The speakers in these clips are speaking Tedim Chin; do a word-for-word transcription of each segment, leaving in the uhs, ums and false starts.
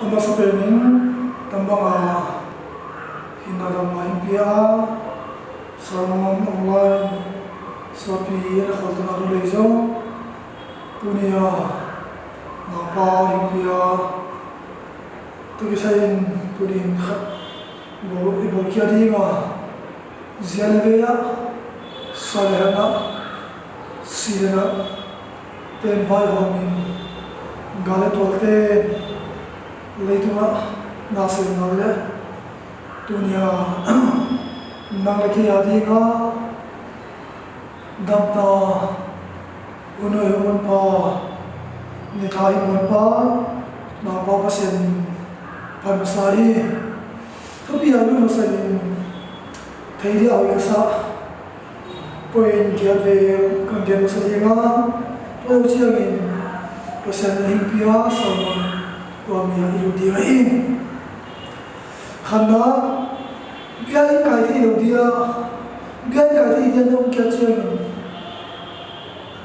A masa penin, tambanga hinna damna hing pia a, sermon online suapi a na kholtana nu lei zong, tunia nangpa hing pia, tu kisai in tunin khat bo i bo kia dinga, zia le vei ah, sa le han ah, si le nat ten vaihawmin, gal le tual ten leitungah nasemna le tunia nang le kei a dinga damna hun hoih hun honpa, ni tha hi honpa, nangpa Pasian min phat masa hi. Thupi a lut masa in thei dia hoih ka sa. Point giat vel kan gen masa ding a, tua lo ciangin Pasian na hing pia sermon tua mi a i lut ding ahi. Khatna, bia in kai thei lo dia, bia in kai thei dia na um kia ciangin,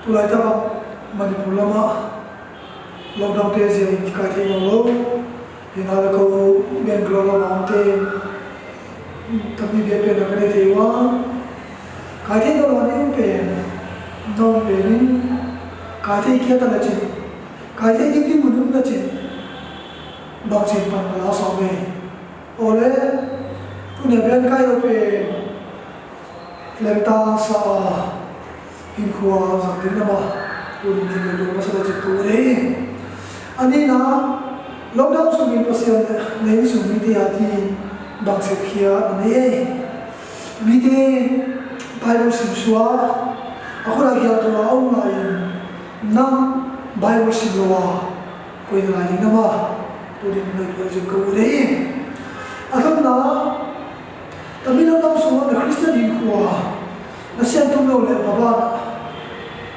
tulaitak ah Manipur lamah lockdown te zia in kikai thei lo lo. Hina le ko Bangalore lamah omte in tampi biak pen a ka nei thei uh a, kai thei lo lo a nei um pen, na um pen in kai thei kia ta le cin, kai thei ding ding mun um le cin, bangcin pan ka la sawm ei. Awle, tunia bia in kai lo pen lemta sa a, hinkhua zang ding na ma, tunin kinei tung masa le cin tu dei. A nihna, lockdown sungin Pasian le na inn sung mite a di bang sepkhia na nei ei. Mite Bible sim sua, a khut a gial tua a um lai-in, nang Bible sim lo a, koi na lai ding na ma, tunin kinei tung masa le cin ko dei. A thumna, Tamil lockdown sungah na Khristian hinkhua na siam tum lo le maban ah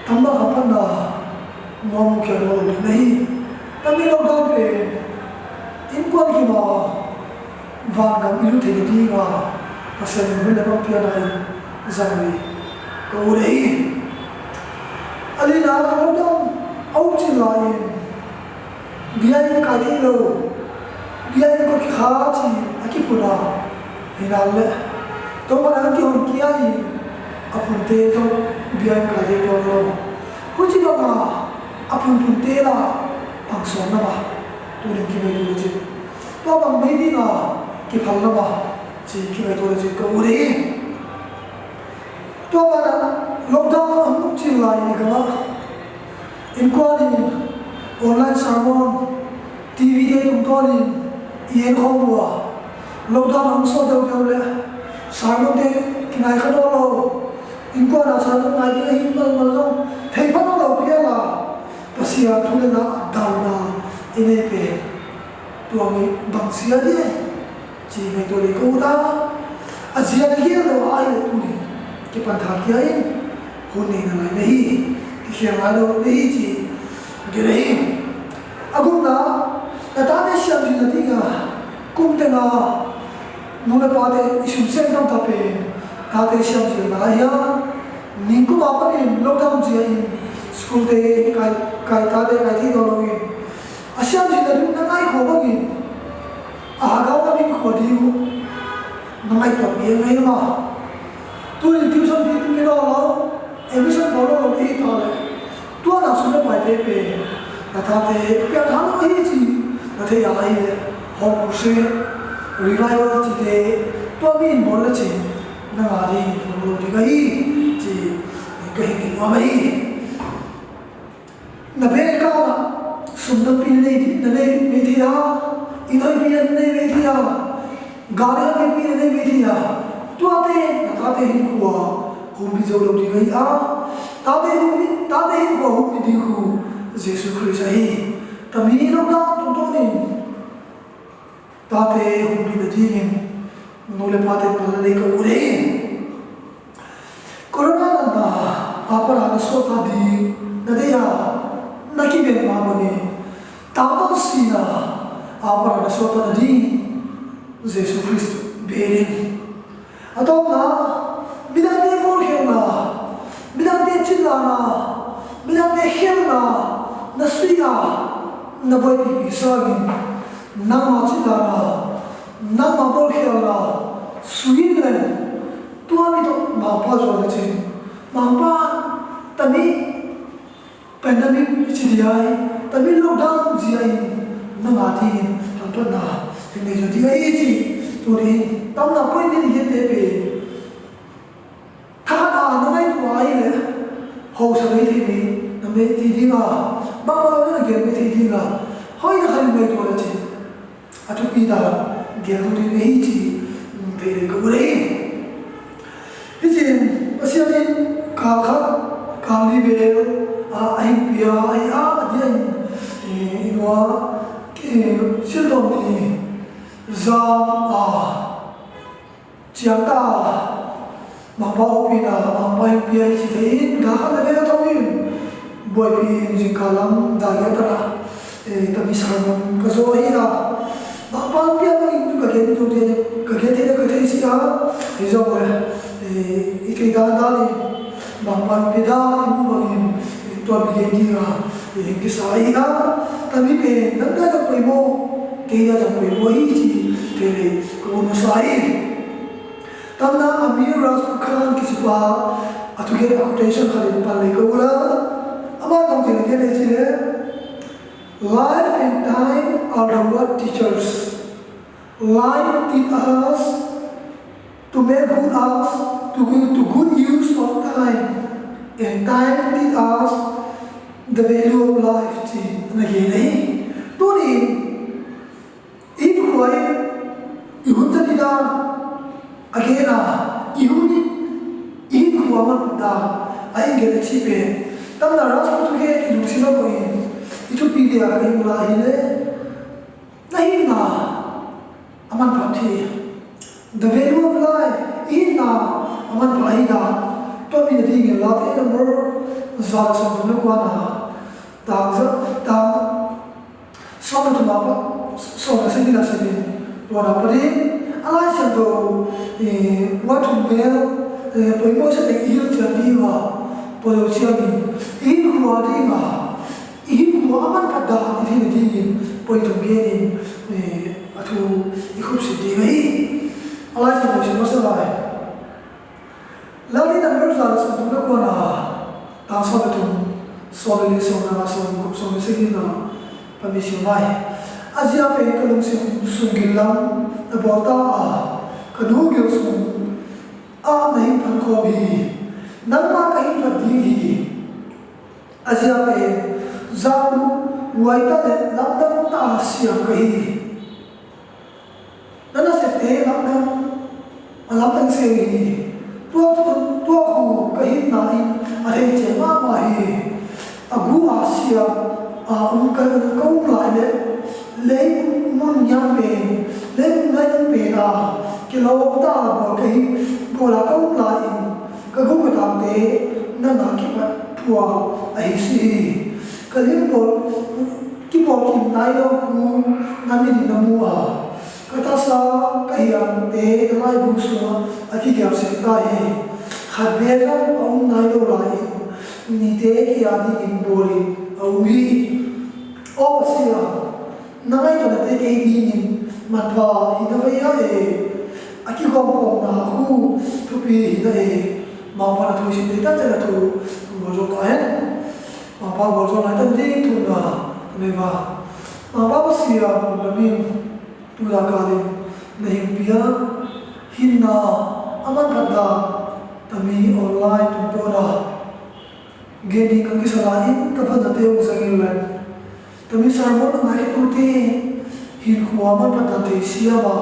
tambak hamphatna nuam mukhia nuam lo ding na hi. Tamil lockdown pen innkuan kim a vangam i lut theih nadinga Pasian in hun le bang piana in zang le ka ut ahi. A lina lockdown a um cin lai-in bia in kai thei lo, bia in kua kikha ci a kiphun a, hi nan le Topa nang kihong kia in a phunte zong bia in kai thei tuan lo. Huci banga a phunphunte la pang sawn na ma, tunin kivei tu le cin tua bang mei dinga kiphal na ma ci kivei tu le cin ka ut hi. Tua banah lockdown a hong cin lai ni kama innkuan in online sermon, T V te tungtawnin i en khawm uh a, lockdown a hong sawt deuhdeuh le sermon te kinai kha nawn lo, innkuan a sermon ngai ding ahi malmal zong thei pha nawn lo piang a, Pasian thu le la a dauna i nei pen tua mi bang sia dih ci ngaihtuah le ka ut a, a zian a hial lo a ai le tuni kipan tha kia in hun nei na lai na hi, kikhial lai lo na hi ci gen ahi. A gupna, na tate siamzin na dinga kum tenga nu le pate i sum seng tamta pen tate siamzin na ahi a, ningkum a panin lockdown zia in school te kai, kai tate kai thei lo lo in a siamzin na ding na ngaihkhua bangin a hagau a min khua ding uh na ngaihtuah piang ahi ma. Tunin tuition fee tum mi lo lo, admission bawl lo lo hi ta le, tua na sum le paite pen na tate piang hang ahi ci na thei a ahi le, home crusade, revival cite tua mi in bawl le cin na nga ding lo lo ding ahi ci ka hin nuam ahi. Na bengkah ah sum tampi na nei, na nei mei thei a, inn hoihpi na nei mei thei a, gari hoihpi na nei mei thei a, tuate na tate hinkhua humpi zo lo ding ahi a, tate humpi, tate hinkhua humpi ding khu Jesu Khrist ahi. Tami lo na tungtawnin tate humpi na dingin nu le pate pal na nei ka ut hi. Corona natna a pana na suahta ding na deih a, na kiven mahmah in, tangtawn sihna a pana na suahta nading Jesu Khrist bel in. A tawpna, midangte bawlkhialhna, midangte cinlahna, midangte khelhna na suih a, na buaipihpih sangin Nangma cih dan a, nangma bawlkhialna sui in leng, tua mi tawh Mangpa zuan a cin. Mangpa, tami pandemic i ci ding a, tami lockdown zia in nang a dingin hamphatna hing nei zaw ding a hi ci. Tuni in tamna point in i gen te pen, thakhat a na ngaihtuah a hi leh, hausa bei thei mi na mei thei ding a, bangbang na gen bei thei ding a, hoih na khat in ngaihtuah na ci. A thupi dan gen lo ding na hi ci, um, thei ding ka ut hi. Hi ci in, Pasian in kal khat, kal li vel a, a hing pia, a hi a, a dia in, eh, i nua, eh, siltom ni, zam a, ciang ta, Mangpa hopihna, Mangpa hing pia hi ci thei in, da khat le vei a thawh in, buaipi in zingkal lam da giat a, eh, tami sermon ka zo hi a. Mangpa hing pia bangin ka gen tu te, ka gen thei le ka thei si a, hi zong le, eh, i thei dan dan in, Mangpa hing pia dan in mu bangin, eh, tua mi gen ding a, eh, hing kisa hi a. Tami pen, nang dan a poimawh, kei dan a poimawh hi ci, thei le, ka ut masa hi. Tamna Amir Raza Khan kici pa a thugen a quotation khat in pan le ka ut a. Ama kong ci le, life and time are the worst teachers. Life teach us to make good us, to good, to good use of time. And time teach us the value of life. Ci na gen hi. Tuni in, i hinkhua in i hun zat ding dan a gen a, i hun in i hinkhua manphat dan a i gen a cih pen, tamna Raza pa thugen i lungsim a poi in i thupi dia ka hing lai hi le, na hinna a manphat hi. The value of life, i hinna a manphat hi dan. Tua mi na dingin Late number za le sawmthum le kua na, tang za, tang sawm le thum a pa, sawm le sagih na sim in, tua na pa ding, a Lai Siangtho, eh, va thum vel, eh, poimawh sa teng i hilh ciat ding a, poi lo ciangin, i hinkhua ding a, i hinkhua a manphat dan i theihna dingin, poi thum gen in, eh, a thu i khupsit ding a hi. A Lai Siangtho sim masa lai. Late number za le sawmthum le kua na, tang sawm le thum, sawm le li, sawm le nga, sawm le guk, sawm le sagih na, pan mi sim lai. A zia pen ka lungsim sung gil lam na bawl ta a, ka nu gil sung ah na hing phan khawm hi, nangmah ka hing phat ding hi. A zia pen, zan huai ta le lamdang ta siam ka hi. Na nasepte lamdang, a lamdang se hi. Tua thu, tua khu ka hinna in a thei ciat mahmah hi. A gu a sia a um ka, ka um lai le, lei mun ngiat pen, lei mun ngiat pen a kilawm ta bawl ka hi, bawl a ka um lai in, ka gu ka tangte na na kipat phua ahi si hi. Ka lim bawl, kibawl kim nai lo khu na mit in na mu a, ka taksa ka hiamte na laibu sungah a kigial sek ta hi. Khat bek zong a um nai lo lai-in nite kia dingin bawl in a um hi. Aw Pasian, na ngaihtuahnate kei dingin manpha hi na vei a e. A kigawmkhawmna khu thupi hi na e. Mangpa na thu i sim te tak ciang a thu hong bawl zo ta hen. Mangpa hong bawl zo lai tan ding thu na nei va. Mangpa Pasian, lungdam in, tu-a kalin na hing pia hinna a manphat dan tami online tungtawn a gen ding ka kisa lai-in ka van nate hong zang in leng, tami sermon a ngaikhiatute hinkhua manphat dan thei siam a,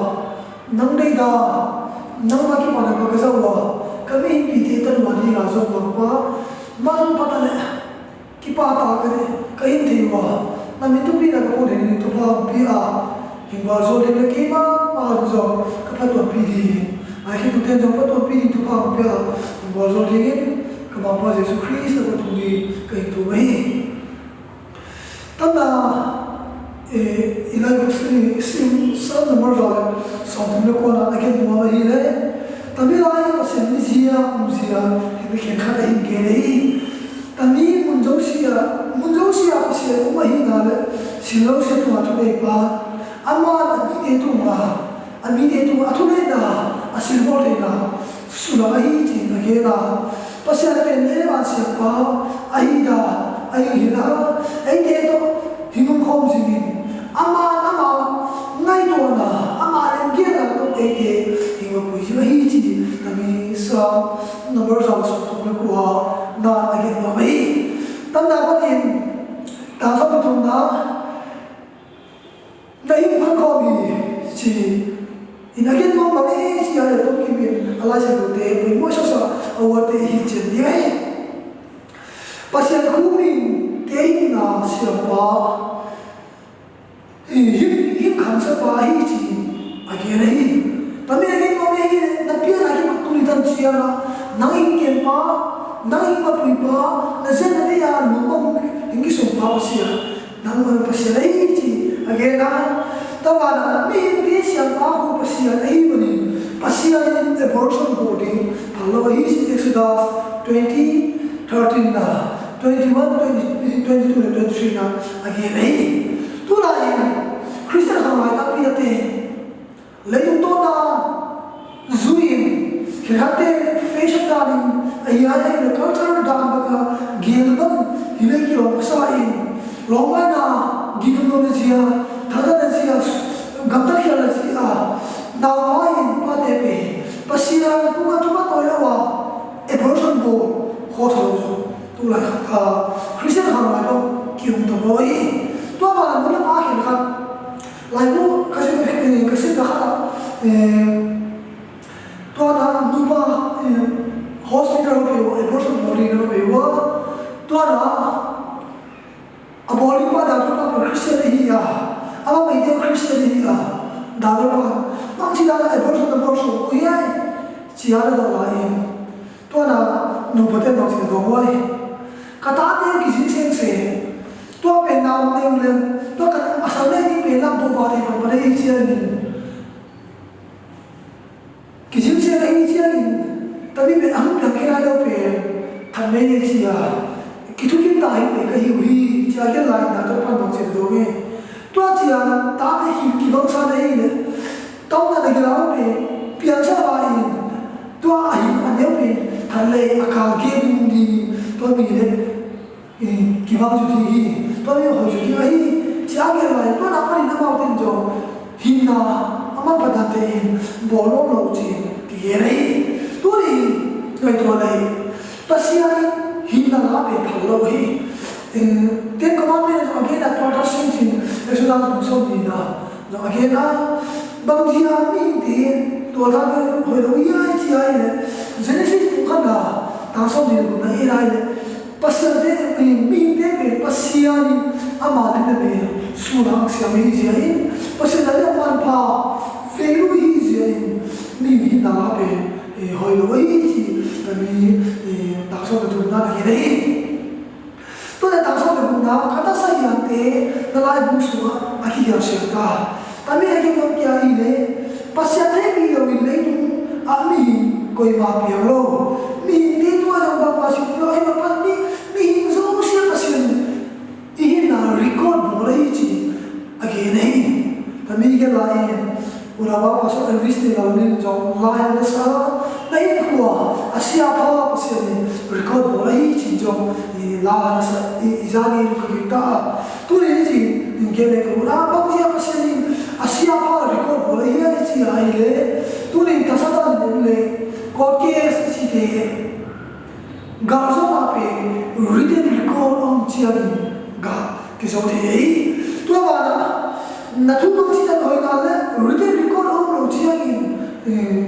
nang deih dan, nangmah kipahna ka ka zauh a, ka mihingpite tanu a dingah zong Mangpa manphat a leh kipahtak ka hi, ka hin thei uh a, na min thupina ka phuan dingin thupha hong pia a, hing gualzo ding le keimah mah zong ka phattuampih ding, ngaikhiatute zong phattuampih ding thupha hong pia a, hing gualzo dingin ka Mangpa Jesu Khrist na ka tung ding ka hing thum ahi. Tamna, eh, i lai sim, sim, Sam number za le sawmthum le kua na a gen nuam ahih leh, tami lai Pasian mizia, umzia, hi mi khenkhat a hin gen ahi. Tami mun zosia, mun zosia Pasian um ahihna le, sim zosia tungah thuneipa, Amah a mite tungah, a mite tungah a thungetna, a silbawl theihna sulang ahi ci-in a gen a, Pasian pen lei le van siampa ahi dan a hih hi a, eite tawh hing om khawm zingin, amah, amah ngaihtuahna, amah lemgelna tawh eite hing om khawm zing ahi ci tami Sam number za sawmthum le kua na a gen nuam ahi. Tamna panin, tang sawm le thumna, na hing phan khawm hi ci-in a gen nuam bang hi ci a, a tawmkim in a Lai Siangthote poimawh sasa a uarte hi cian ding ahi. Pasian khu mite hingna siampa, hing, hing khangsiapa hi ci-in a gen ahi. Tami a gen nuam ahi, na pian a kipat tuni tan ciangah nang hing kempa, nang hing mapuipa, na zen na vei a lungmong hing kisumpa Pasian, nang Pasian ahi ci a gen a. Tua banah mihingte siampa khu Pasian ahi manin, Pasian in abortion bawl ding phal lo ahi ci, Exodus twenty thirteen na, twenty-one, twenty, twenty-two le twenty-three na a gen ahi. Tulai-in Khristian khanglai tampi nate leitung tawh dan zui-in, khenkhatte fashion danin, a hiai ahi le cultural dan banga gel bang hi le kilawm sa-in, lawmngaihna, gingin lawmna zia, thangtatna zia, gamtat khialhna zia, naupa in pate pe, Pasian tungah thupha tawi lo a, abortion bawl khawng tha lo zong tulai khat a Khristian khanglai bang ki-um ta maw hi. Tua banah nu le pa khenkhat laibu ka sim, eh, ka simna khat ah, eh, tua na nupa, eh, hospital va pei uh a, abortion bawl ding na va pei uh a, tua na a bawl ding pa, doctor pa pen Khristian ahi a, a va peite Khristian ahi a, doctor pa, bangci dan a abortion na bawl sawm uh hiam ci a na dawng lai in, tua na nupa ten bangci na dawng uh hiam, ka tate kizing seng seng, tua pen na om nei uh leng, tua ka a sang nei ding pen lam tua va thei pan pan ahi ciangin, kizing seng ahi ciangin, tami pen a hong piang khin lai lo pen khat nei nei ci a, kithukim ta hi pen ka hi uh hi ci a gen lai in, doctor pan bangci na dawng e. Tua ciang tate hi kibang sa na hi le, tawmna na gila pen piangsa va in, tua a hi a neu pen khat lei a kal gen ding, tua mi le kibang zu ding hi, tua mi hoih zu ding ahi ci a gen lai, tua na panin amau ten zong hinna a manpha dante in bawl lo lo ci kigen ahi. Tuni ngaihtuah lei, Pasian in hinna la pen phal lo hi. Ten Commandment zong a gen a, tua ta sing cin, Exodus bung sawm nihna zong a gen a, bang zia mihingte tualtha hoih lo hi ai ci ai le, Genesis bung khatna tang sawm nihna bung na i ai le, Pasian te, mihingte pen Pasian in ama lim le mel sun hong siam ahi zia in, Pasian a lim manpha vei lo hi zia in, mi hinna la pen hoih lo ahi ci, tami tang sawm le thumna a gen ahi. Tua le tang sawm le thumna, ka tasa hiangte na laibu sungah a kihiang siang ta. Tami a gen nuam kia hi le, Pasian theihpih lo in leitung ah mihing koimah piang lo. Mihingte tua zong bangmah si lo, ahi mah pan mi, mihing zong sia Pasian in i hinna record bawl ahi ci a gen ahi. Tami gen lai in, unaupa Pastor Elvis Telang in zong lai a na sa, na hinkhua a siapa Pasian in record bawl ahi ci zong i lai a na sa, i, i zan in ka gingta. Tuni ni ci in gen le ka una, bang zia Pasian in a siapa record bawl ahi a ci a hi le, tuni tasa dan in le, court case cite, galzawng ah pen written record om ciangin ga kizo thei hi. Tua banah na thu bang ci dan hoih ngal le written record om lo ciangin, eh,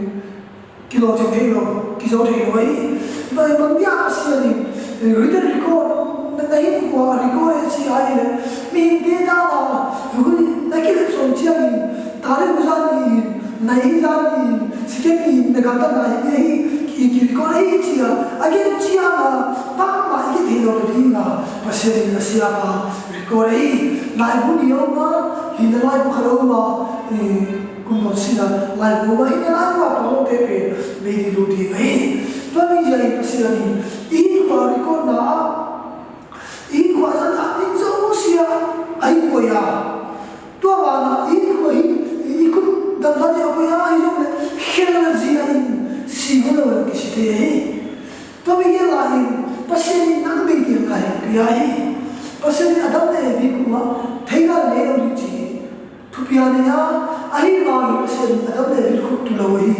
kilawhcing thei lo, kizo thei lo hi. Bang, bang dia Pasian in, eh, written record, na, na hinkhua record hi ci a hi le, mihingte dana, hui, na kilep sawn ciangin, tarik zan ni in, nai zan ni in, sikep ni in, na gamtatna hi, hi, ki, ki record hi ci a, a gen ciang a, bangmah i gen thei lo na ding a, Pasian in a siapa record hi. Laibu ni om a, hinna laibu khat om a, eh, kum dawn sin a laibu om a, hinna laibu a pang omte pen meidil lut ding hi. Tua ni zia in Pasian in i hinkhua record na, i hinkhua zan a ding zosia a hih poi a, tua banah i hinkhua ci hi. Tua mi gen lai-in Pasian in nang deihna hong pia hi. Pasian in Adam le Evi kuamah thei ngal ngei lo ding ci hi. Thupi a nei a, ahi hangin Pasian in Adam le Evi khut tu lo hi.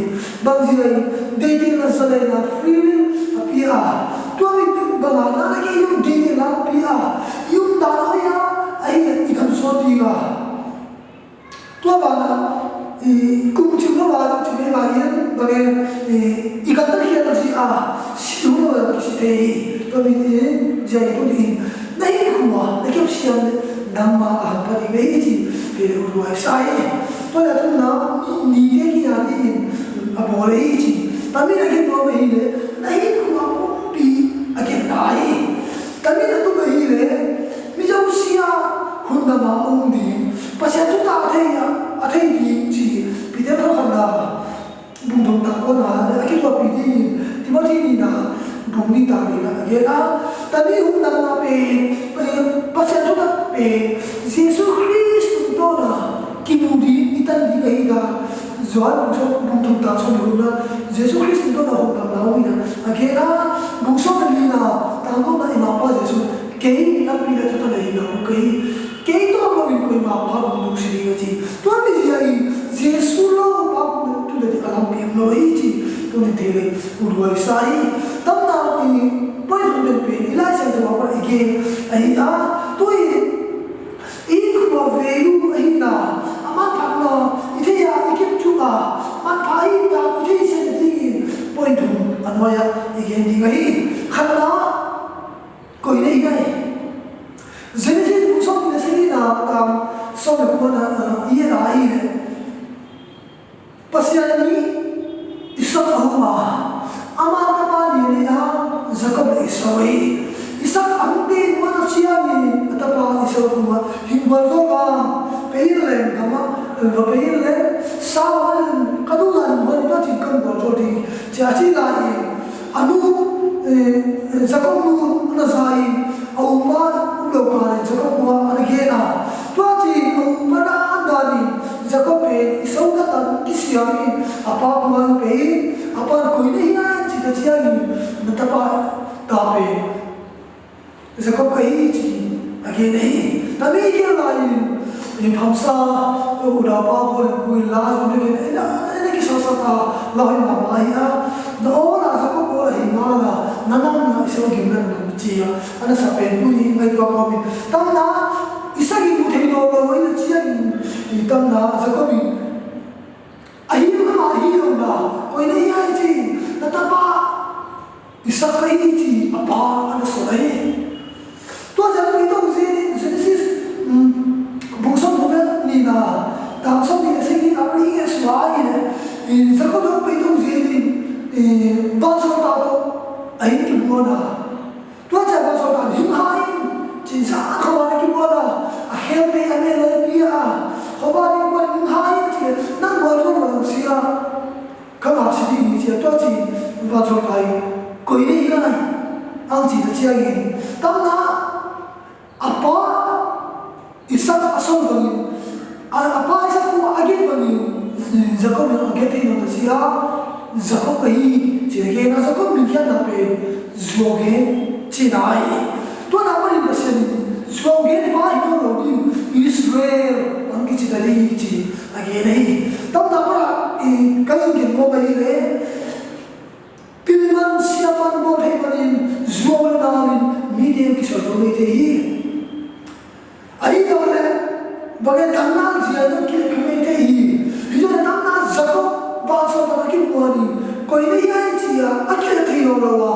Bang zia in deihna, zalehna, free will a pia a, tua mi bang a na na kei hong deihna a pia a, i umdan hoih a, ahi i gamsuan ding a. Tua banah i kum cing lo a, kum cing lo a hian bang e, i, i kan ta khial zia, si lo a kisi thei hi. Tua mi, eh, zia i tu ding, na hinkhua na kep siam le nangma a hang pha ding hi ci, pen le u ruai sa hi. Tua le a thumna, ni, ni te ki a dingin a bawl hi ci. Tua mi na kep nuam hi le, na hinkhua pumpi a kep ta hi. Tua mi na tup hi le, mi zosia hun dam a um ding, Pasian thutak a thei a, a thei ding ci. Peter tawh khatna bung thum tang kawna a kituahpih dingin Timothy nihna bung nih tang nihna a gen a. Tua mi hun damna pen, Pasian thutak pen, Jesu Khrist tungtawna kimu ding i tan ding ahi dan, Johan bung sawm, bung thum tang sawm le gukna, Jesu Khrist tungtawna hun damna um hi dan a gen a. Bung sawm le lina tang gukna i Mangpa Jesu, kei lampi le thutak le hinna ka hi. Kei tawh lo in koima Pa hong dungsi ding a ci. Tua mi zia in Jesu lo Pa hong dungsi ding a lampi om lo hi ci. Tua ni thei le u ruai sa hi. Tamna i point hong den pen i Lai Siangtho ah i gen ahi a. Tua i, i khua value ahina, a manphatna i thei a, i kep thuak a, manpha hi dan i thei siam dingin point thum a nuai ah i gen ding ahi. Khatna, koi na hi ngai. Genesis bung sawmnih le sagihna tang sawm le kuana, ah, i et a ahih leh, Pasian in Isak a hawm a, ama tapa nih a nei a, Jakob le Esau ahi. Isak a hong tei muan a ciangin a tapa Esau tungah, hing gualzawh vang, pei-in leng gam ah va pei-in leng, sa a hong in, ka nu dan in hong in, tua ciang ka hong gualzawh ding, ci a ci lai-in, a nu, eh, Jakob nu a na za in, a u pa um lo kal in Jakob ua a na gen a. Tua ciang a u pa dan dan in Jakob pen Esau dan dan kisiam in a pa kuang pei in, a pa in koi na hi ngai ci ta ciangin, na tapa ta pen Jakob ka hi ci a gen ahi. Tua mi gen lai-in, in phamsa, u dapa bawl in, ku in la zong na gen, ina, ina kisawlsak a, lau hi mahmah hi a. Na awl a Jakob awl ahi ngal a, na nam na Esau gimna na nam ci a, a na sa pen tuni ngaihtuah kawm in. Tamna, Isak in mu thei nawn lo, ina ciangin, i tamna, Jakob in, ahi ama hi lo na, koi na hi ai ci, na tapa Isak ka hi ci a pa a na sawl ahi. Tua ciang pei to zen in Genesis, um, bung sawmthum le nihna, tang sawmnih le sagih a ring e sua in, in Jakob hong pei to zen in, in vansawlta tawh a inn kibuan a. Tua ciang vansawlta in hing ha in, cinsa khuavan a kibuan a, a khelte a mel a pia a, khuavan in kuan hing ha in ci, nang gualzawh mah lo sia. Ka ngah si ding hi ci a, tua ci vansawlta in koi na hi ngai ang ci ta ciangin, tamna a pa Isak a sawl bangin, a, a pa Isak kuang a gen bangin, Jakob in a gen thei nawn ta ci a, Jakob ka hi ci a gen a, Jakob min khiatna pen Zuau Gen cihna hi. Tua na panin Pasian in Zuau Gen pa hi nawn lo ding, Israel ang kici ta ding hi ci a gen ahi. Tamna pana, i, ka in gen mawk ahi le, pilman siaman bawl thei panin zuau le nal in mite kisawlzo mai thei hi. Ahi zong le, bang e, dang nal zia in kilehkha mai thei hi. Hi zong le tamna Jakob vansawlta a kimuan in koi na hi ai ci a, a kileh thei lo lo a,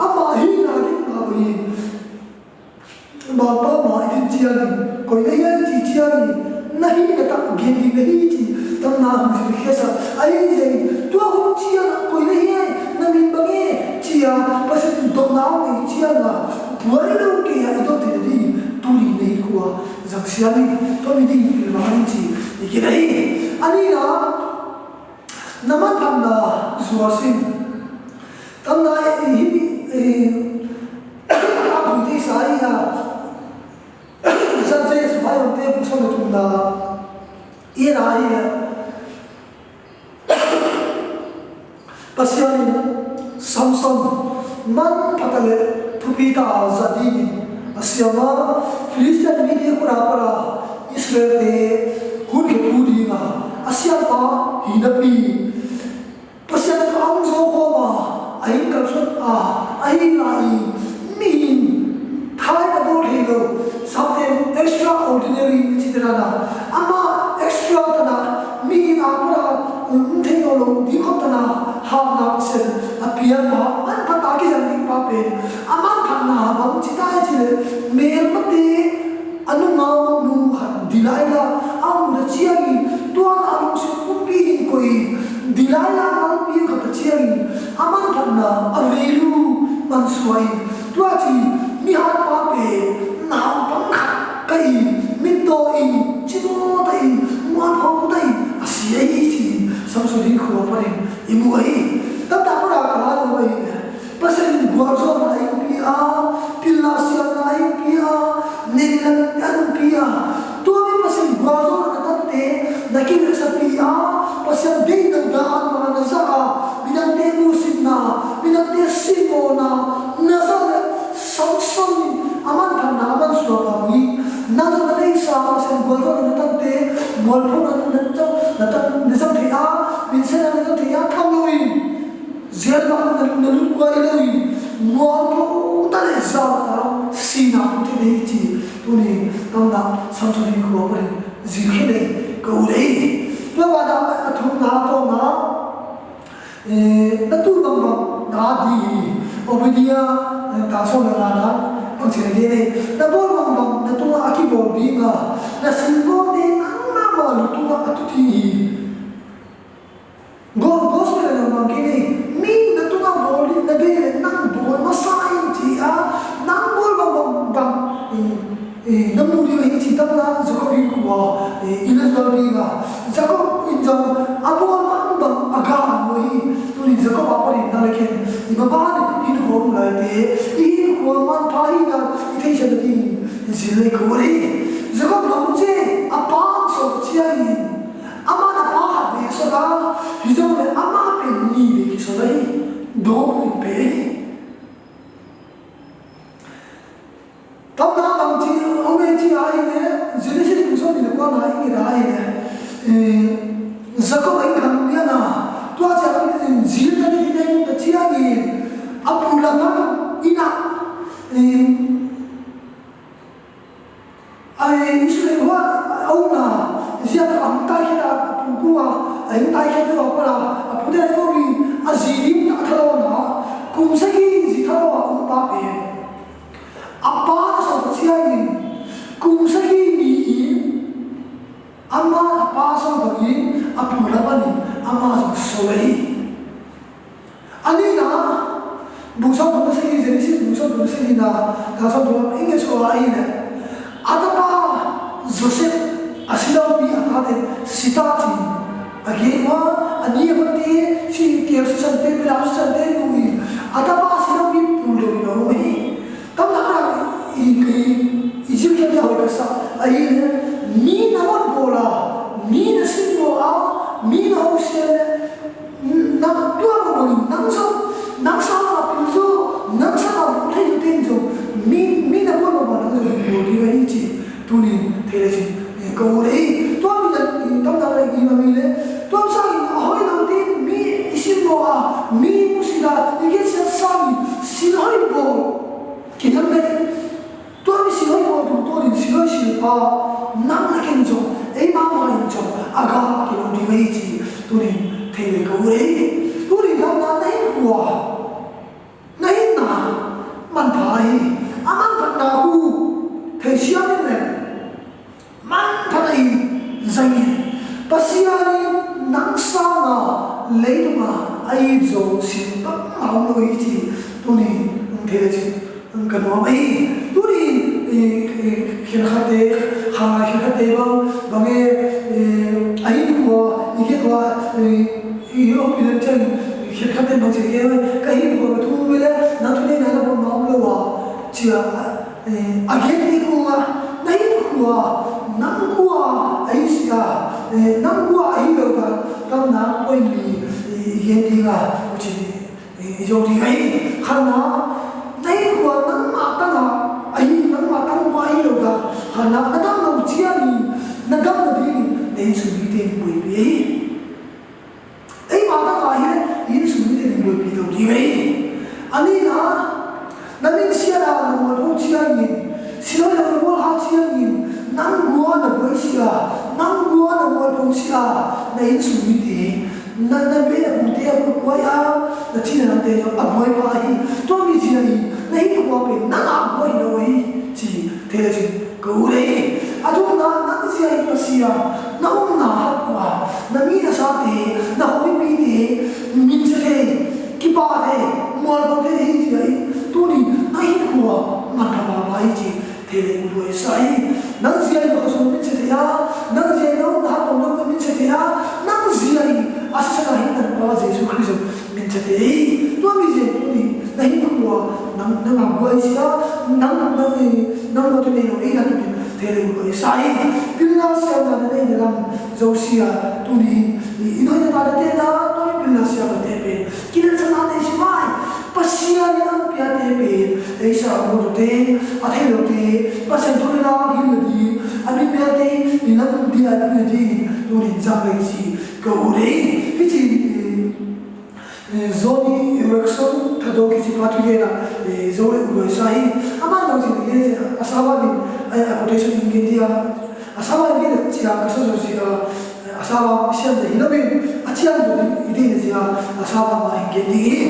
ama hihna a gitna bangin Mangpa ma i din ciangin, koi na hi ai ci ciangin, na hihna tak gen ding na hi ci, tamna hong zilkhiasak. Ahi zia in, tua hun ciangin, koi na hi ai, na min bang e, ci a, Pasian in dotna hong nei ciangin, buai lo kei a i dot theihna ding, tuni na hinkhua zang siam in, tua mi ding pilvang in ci, i gen ahi. A nihna, na manphatna zuau sin. Tamna i, i, i, a bul thei sa i a, Zan J S Bible te bung sawm le thumna i na hi a. Pasian in Samson manpha ta le thupi ta a zat dingin a siam a, Filistia mite khut a pat a Israelte hun khia pu ding a a siampa hi napi, Pasian tawh a hong zo khawm a, a hing kalsuan a, ahi lai-in mihing thahat a bawl thei lo, something extraordinary ci te dan a, amah extra tan a, mihing a pat a um thei nawn lo ding khop tan a, hahna Pasian a piak ma, manpha ta kizang ding pa pen a manphatna bang ci ta i cih leh, melmate a nungau nu khat Delilah a muh ciangin, tua in a lungsim pumpi in koih in, Delilah malpi a khat a ciangin a manphatna a value mansuah in, tua ci, mihat pa pen naupang khat ka hi, mittaw in, cimawh ta in, muanpho ta in a si ahi ci-in Samson hinkhua panin i mu ahi. Tamtak pana ka la lo ahi. Pasian in gualzawhna a hong pia, pilna siamna a hong pia, neilam a hong pia. Tua mi Pasian gualzawhna na tante, na kilehsapi a, Pasian deihna dan mah na zang a, midangte musitna, midangte simmawhna na zang leh, Samson in a manphatna a mansuah bang hi. Nang zong na deihsa Pasian gualzawhna na tante, mualphona na zang, na zang thei a, minsetna na zang thei a, tham lo in. Zialbah na, na lut guai lo in, mualpho ta le zau ta, sihna tung thei ding hi ci. Tuni tamna Samson hinkhua panin zilkhia ding ka ut ei. Tua banah a thumna, a tawpna, eh, na tul bangbang na at ding hi. Obadiah, eh, tang sawm le ngana, bang ci na gen ei. Na bawl bangbang na tungah a kibawl ding a, na silbawlte nangmah lut tungah a tu ding hi. Go-, gospel a nang bang kei ni, mi na tungah bawl ding na deih leh nang bawl masa in ci a, nang bawl bang, bang, bang, eh, eh, na mu ding hi ci. Tamna Jacob hinkhua, eh, i na zual ding a, Jacob in zong a bawl bang, bang a gah mu hi. Tuni Jacob a panin nang le ken i maban hinkhua om laite, i hinkhua manpha hi dan i theihsiam dingin zil lei ko hi. Jacob nong ci a, a pa sawt ciangin, amah na pa khat vei sawt a, hi zong le amah pen nih vei kisawt ahi, dawng nih pen hi. Tamna bang ci, hong ei ci a hi le, Genesis bung sawm nih le kuana i nget a hi le, eh, Jacob a inn khang lian a, tua ciang in zil ta ni ti nei ta ciangin, a pu Laban inn ah, eh, Ai, Israel hua a umna, ziak a hong taikhia a, a pu kua a hong taikhia tu a pala, a pute a komi, a zi ding a thalawna, kum sagih zi thalaw a um pa pen, a pa na sawt ciangin, kum sagih ni-in, ama a pa sawt bangin, a pu Laban in, ama zong sawt ahi. A nihna, bung sawm thum le sagih, Genesis bung sawm thum le sagihna, tang sawm thum le sagih, i nget suak a hi le, a tapa Joseph a si lopi a tate si ta ci. A gen ua, a ni a vante, si kial sisante, belam sisante nu in, a tapa a si lopi pul deuh in a om hi. Tamna i, i, i zilkhiat dia hoih ka sa a hi le, mi na muanbawl a, mi na simmawh a, mi na hosian le, nang tua mah bangin nang zong, nang sang a pil zaw, nang sang a bawl thei zaw teng zong, mi, mi na bawl mah bang nang zong bawl ding ahi ci. Tunin thei le cin, eh, ka ut hi. Tua mi na, eh, tamtak le i ma mi le, tua sangin a hoih lo ding mi i simmawh a, mi musit a, i gensiat sangin silhoih bawl kidam le. Tua mi silhoih bawl tungtawnin silhoih silpa nang le ken zong, ei mahmah in zong a gah kilo ding ahi ci. Tunin thei ve ka ut ei. Tunin lamna na hinkhua, na hinna manpha hi. A manphatna uh theisiam in le manpha ta in zang in. Pasian in nang sanga leitungah a it zo sim bangmah om lo hi ci. Tunin thei le cin ka nuam ahi. Tuni, eh, eh, khenkhatte, khanglai khenkhatte bang, bang e, eh, a hinkhua i gen ua, eh, i hong pi lem ciang, khenkhatte bang ci ke, ka hinkhua ka thu ve le, nang thuneihna na bang ma om lo a, ci a, eh, a gen ding ua, na hinkhua, nang kua ahi sia, eh, nang kua ahi lo ta, tamna point li, eh, i gen ding a, u ci ni. Hi zo ding ahi. Khatna, na innkuan nangmah tangah ahi, nangmah tangmah ahi lo dan. Khatna, na dam lo ciangin na dam nadingin na innsung mite in buaipi ahi. Eimah tangah ahi le, innsung mite in buaipi lo ding ahi. A nihna, na minsiat a na mualpho ciangin, siloilak na mualha ciangin, nang gua na buai sia, nang gua na mualpho sia, na innsung mite, na, na beh na pumte a buai a, na cina nangte a buai pa hi. Tua mi zia hi, na hinkhua pen nang a buai lo hi, ci thei le cin. Ka ut ei, a thumna, nang zia in Pasian na omna hat tua, na mi na sate, na khuapite minsia thei, kipa thei, mualpho thei hi zia in, tuni na hinkhua manpha mahmah hi ci thei le ut huai sa hi. Nang zia in na khuasung minsia thei a, nang zia in na omna hat tua na minsia thei a, nang zia in a sisan a hih Tanpa Jesu Khrist minsia thei hi. Tua mi zia in tuni na hinkhua nang, nang a buai sia, nang, nang, nang mawh tu nei lo ei na tuni thei le ut huai sa hi. Pilna siamna na neihna lam zosia tuni in i noihna ta na tena, tua mi pilna siamna te pen kinensana nei si mai. Pasian in a piate pen ei sa a mawh tute, a thei lote, Pasian thu le la hil nading, a mipiate i lam dia a pui nading tuni in zang lei ci ka ut ei. Hi ci, eh, Joni Eareckson Tada kici pa thugenna, eh, zo le ut huai sa hi. Aman bang ci na gen, a sawt in, eh, a quotation in gen dia, a sawt in gen ciang ka sa zo ci a, a sawt in siam zia hi lo in, a ciang zo ding i deihna zia, a sawt in ma in gen ding hi.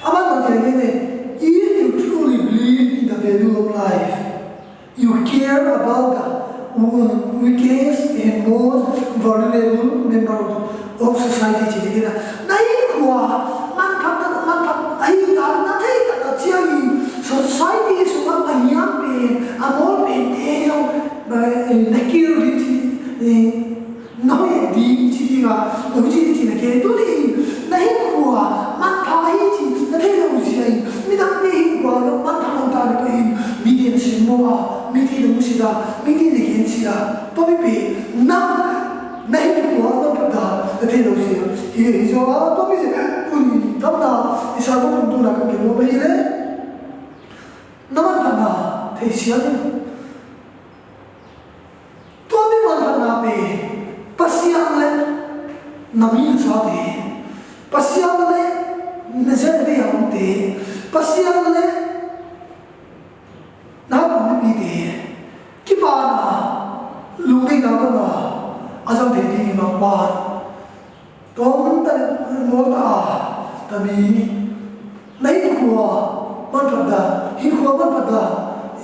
Aman bang ci na gen, if you truly believe in the value of life, you care about the weakest and most vulnerable member of, of society, ci ding hi na. Na hinkhua manpha tak, manpha ahi dan na thei tak a ciangin society sungah a hiam pen, a mawl pen te zong, eh, na care ding ci, eh, na hoih ding ci ding a, na hoih ding ci na care. Tuni in na hinkhua manpha hi ci na thei lo zia in, midangte hinkhua lo manpha lo ta na ka in, mite na simmawh a, mite na musit a, mite na gensia a, tua mi pen nang na hinkhua manpha dan na thei lo zia hi, hi zaw a, tua mi zia tuni in tamna i sa lo tung tuna ka gen lo ba hi le, na manphatna theisiam in. Tua mi manphatna pen Pasian le na mi na sate, Pasian le na zia na vei a omte, Pasian le na hapang mipite kipana, lungdeihna banga a zang thei ding i Mangpa in tawm ta le mual ta a, tami na hinkhua manphat dan, hinkhua manphat dan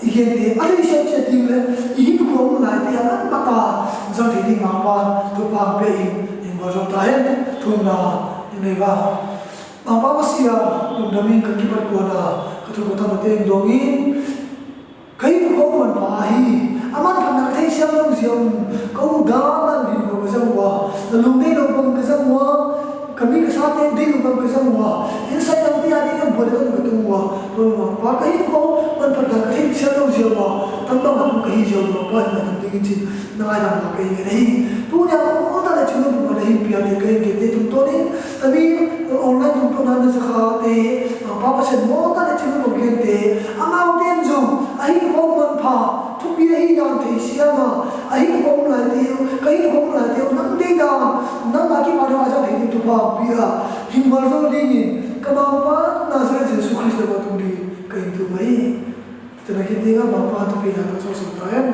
i gente a theisiam ciat ding le i hinkhua om laite a manphat a zang thei ding Mangpa in thupha pia in, in gualzawh ta hen. Thumna in nei va. Mangpa Pasian, lungdam in ka kipat kuan a, ka thu ka tam a teng dawng in, ka hinkhua manpha hi. A manphatna ka theisiam lo zia un, ka u dan dan hinkhua ka zang uh a, na lungdei lo bang ka zang uh a, ka mi ka sate deih lo bang ka zang uh a, inn sai dangte a ding a buai ka tung uh a, tua Mangpa ka hinkhua manphatna ka theisiam lo zia uh a, tam bang a tung ka hi zia uh a, Mangpa in na tam ding in cin na ngaidam na ka hi ngen hi. Tuni a mawlta le cingnu pumpa na hi piate ka hi kei te tungtawn in, tami online tungtawn a na zakhate, Mangpa Pasian mawlta le cingnu pumpa kei te, amaute in zong a hinkhua manpha thupi a hi dan theisiam a, a hinkhua om laite uh, ka hinkhua om laite uh, nang deih dan, nang a kipan a zang thei ding thupha pia, hing gualzo dingin ka Mangpa Nazareth Jesu Khrist lam a tung ding ka in thum hi. Tena khin ding a Mangpa thupina na sawsawm ta hen.